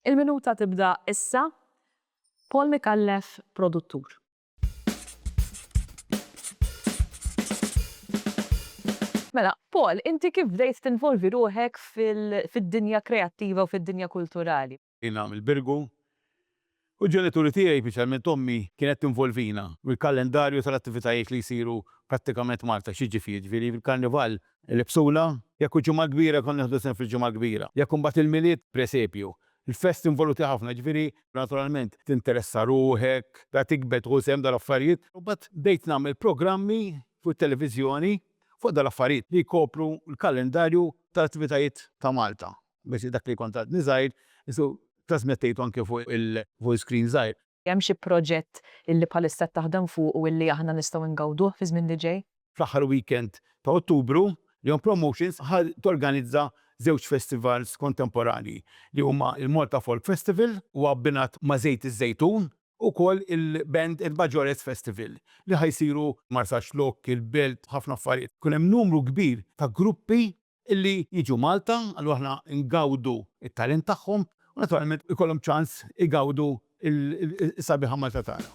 Il-minuta tibda issa. Paul Micallef, produttur. Mela, Paul, inti kif bdejt tinvolvi ruħek fid-dinja kreattiva u fid-dinja kulturali? Jiena mill-Birgu u l-ġenituri tiegħi, speċjalment ommi, kienet tinvolvina mill-kalendarju tal-attivitajiet li jsiru prattikament Malta, x'jiġifieri, jiġifieri fil-Karnival il-Bsula, jekk hu Ġimgħa l-Kbira konna nieħdu sehem fil-Ġimgħa l-Kbira, jekk imbagħad il-Milied, presepju. Il-festi involuti ħafna, jiġifieri naturalment tinteressa ruħek, da tikber tieħu sehem dal-affarijiet. U mbagħad bdejt nagħmel programmi fuq it-televiżjoni fuq dal-affarijiet li jkopru l-kalendarju tal-attivitajiet ta' Malta. Biex dak li kont għadni żgħir, isu trasmettejtu anke fuq il-screen żgħir. Hemm xi proġett illi bħalissa qed taħdem fuqu illi aħna nistgħu ngawduh fi żmien li ġej? Fl-aħħar weekend ta' Ottubru, Leon Promotions ħa torganizza żewġ festivals kontemporanji li huma l-Malta Folk Festival u abbinat ma' Żejt iż-Żejtun u wkoll il-Band and Majorets Festival li ħa jsiru Marsaxlokk, il-Belt, ħafna affarijiet. Ikun hemm numru kbir ta' gruppi illi jiġu Malta, allura aħna ngawdu t-talent tagħhom u naturalment ikollhom ċans igawdu s-sabiħa Malta tagħna.